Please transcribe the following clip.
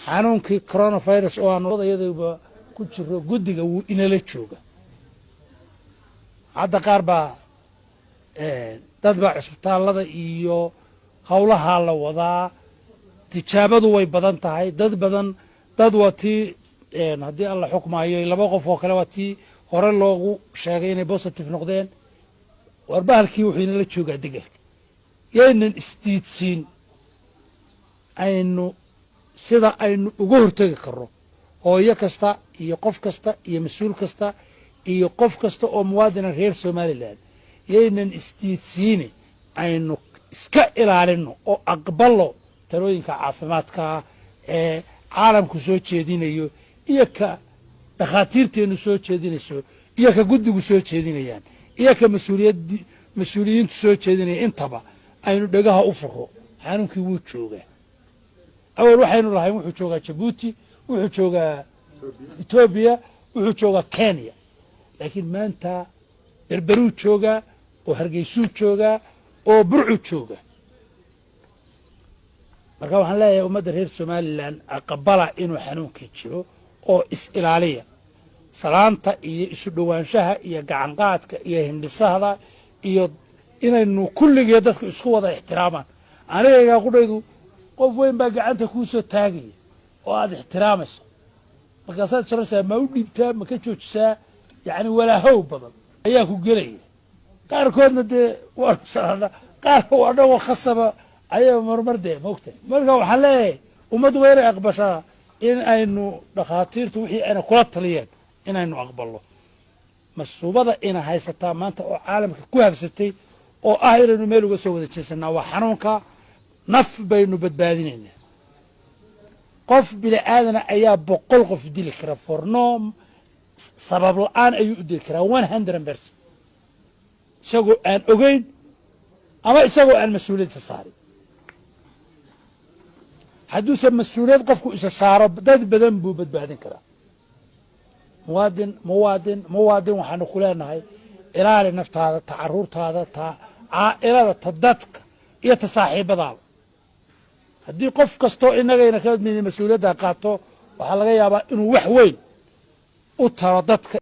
Xanuunkii coronavirus oo aan iyadaba ku jiro guddiga wuu inala jooga. Hadda qaar baa, dad baa cusbitaallada iyo howlahaa la wadaa, tijaabadu way badan tahay. Dad badan, dad waa tii, haddii Alla xukmaayo, laba qof oo kale waa tii hore loogu sheegay inay positive noqdeen. War bahalkii wuxuu inala joogaa degelka. Yaynan isdiidsiin. Aynu sida aynu uga hortegi karno, hooyo kasta iyo qof kasta iyo mas-uul kasta iyo qof kasta oo muwaadina reer Somaliland, yaynan isdiidsiine, aynu iska ilaalino oo aqballo talooyinka caafimaadkaa ee caalamku soo jeedinayo iyo ka dhakhaatiirteennu soo jeedinayso iyo ka guddigu soo jeedinayaan iyo ka mas-uuliyad mas-uuliyiintu soo jeedinaya. Intaba aynu dhegaha u furo. Xanuunkii wuu joogaa. Awal waxaynu lahayn wuxuu joogaa Jabuuti, wuxuu joogaa Etoobiya, wuxuu joogaa Kenya, laakiin maanta Berberuu joogaa oo Hargeysuu joogaa oo Burcuu joogaa. Marka waxaan leeyahay ummadda reer Somaliland, aqbala inuu xanuunkii jiro oo is ilaaliya. Salaanta iyo isu dhowaanshaha iyo gacanqaadka iyo hindhisahda iyo inaynu kulligee dadku isku wada ixtiraamaan. Anigaygaa qudhaydu, qof weyn baa gacanta kuu soo taagaya oo aad ixtiraamayso, markaasaad soranaysaa, ma u dhiibtaa, ma ka joojisaa? Yacni walaahow badan ayaa ku gelaya. Qaarkoodna dee waanu salaana, qaar anagoo khasaba ayaa marmar dee moogta. Marka waxaan leeyahay, ummaddu waa inay aqbashaa in aynu dhakhaatiirtu wixii ayna kula taliyeen inaynu aqballo. Masuubada ina haysataa maanta oo caalamka ku habsatay oo ah inaynu meel uga soo wada jeesanaa waa xanuunka. Naf baynu badbaadinaynaa. Qof bini aadana ayaa 100 qof dili kara, for no sabab la-aan ayuu u dili karaa, 100%, isagoo aan ogeyn ama isagoo aan mas-uuliyad isa saarin. Hadduuse mas-uuliyad qofku isa saaro, dad badan buu badbaadin karaa. Muwaadin, muwaadin, muwaadin, waxaanu ku leenahay ilaali naftaada, ta caruurtaada, ta caa'ilada, ta dadka iyo ta saaxiibadaaba. Haddii qof kastoo innagayna ka midi mas-uuliyadda qaato, waxaa laga yaabaa inuu wax weyn u taro dadka.